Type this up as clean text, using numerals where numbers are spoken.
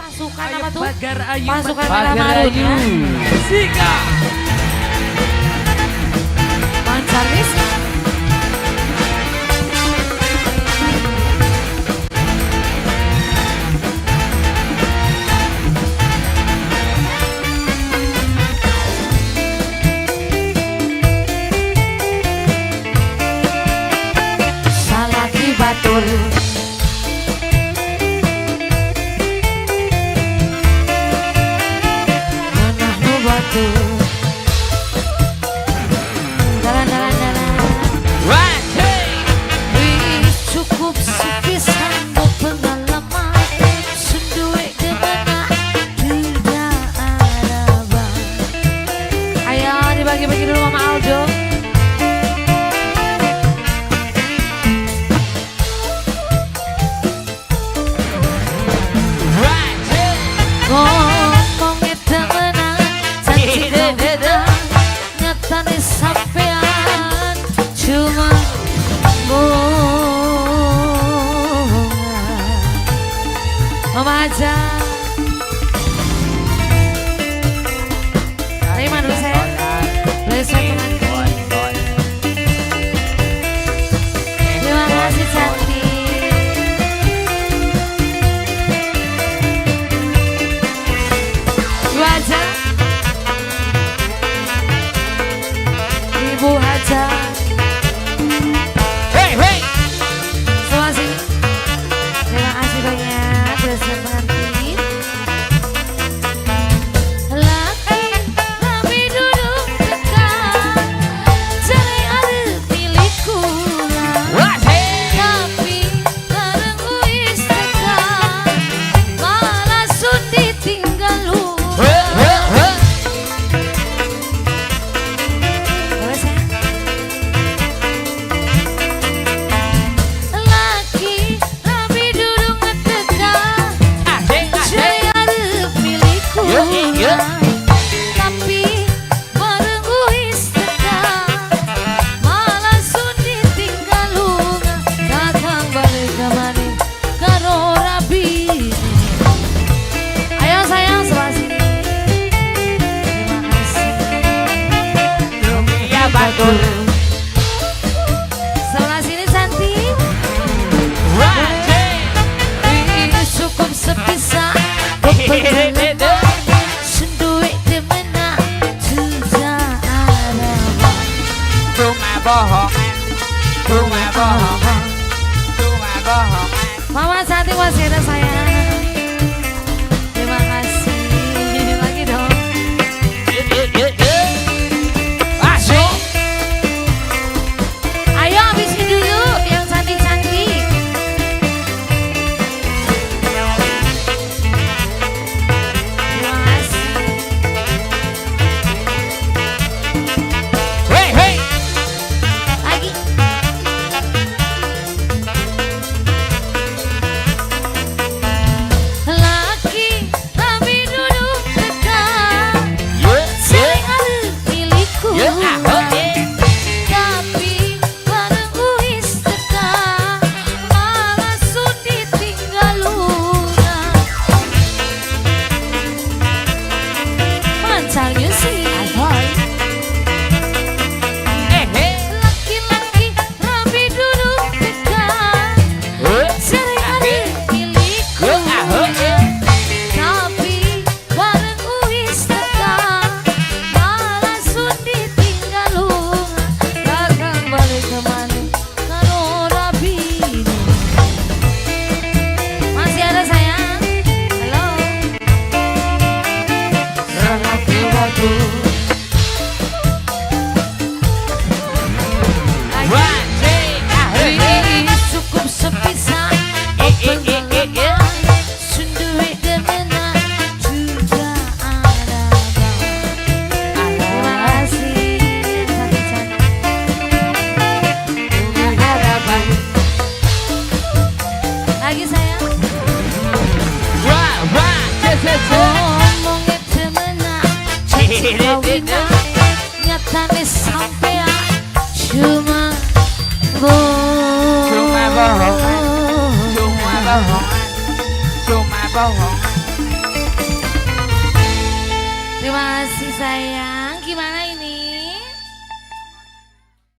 Pasukan apa tuh? Pagar Ayu. Pasukan Merah Pagar Marun Ayu. ya. Sika. Mancarnis. Salaki batur. Menahnu batur. Jalan, jalan, jalan. One, two. Wis cukup sepisan pengalaman senduwe demenak tidak ada bang. Ayo dibagi-bagi dulu Mama Aldo. One, two. Ngomongnya temenan, janji temenan, nyatane sampean cuma bohongan. Mama aja. Terima dulu saya. Boleh saya pengantin. Terima kasih cantik. Ibu Haja. Ibu Haja. Hey, hey. Semua sini. Terima kasih banyak sudah siap pengantin. Laki rabi duduk dekat, jare arep milik kula. One, two. Tapi bareng wis tekan, malah sun ditinggal Hey, hey, hey. Boleh sayang? Laki rabi durung ngetekan, Asik, asik. jare arep milik Yo, yo. kula. Tapi bareng wis tekan, malah sun ditinggal lunga. Kakang balik kemana karo rabi. Ayo sayang sebelah sini. Terima kasih. Dunia batur. Sebelah sini cantik. One, two. Wis cukup sepisan senduwe demenak tidak ada. Cuma bohongan. Cuma bohongan. Cuma bohongan. Mama cantik masih ada sayang. Terima kasih. Lagi dong. Asik. Ayo habisin dulu yang cantik-cantik. Terima kasih. Hey, hey. Lagi. Laki rabi duduk dekat, Yo, yo. sering arep milikku. Yo, ah, oke. Tapi bareng wis tekan, malah sun ditinggal lunga. Mancal sih. Eh, hey. Laki-laki rabi duduk dekat, Eh, sering arep milikku. Yo, ah, oke. Tapi bareng wis tekan, malah sun ditinggal lunga. Kakang balik kemana karo rabine. Masih ada sayang? Halo. Lelaki batu. Lagi. One, two, ah, hey, hey. Wis cukup sepisan Eh, eh, eh, eh, eh. senduwe demenan tidak ada. Terima kasih cantik-cantik. Harapan. Lagi sayang. One, one, two, two, two. Ngomongnya temenan, janji kawinan, nyatane sampean cuma Cuma bohongan. Cuma bohongan. Cuma bohongan. Terima kasih, sayang. Gimana ini?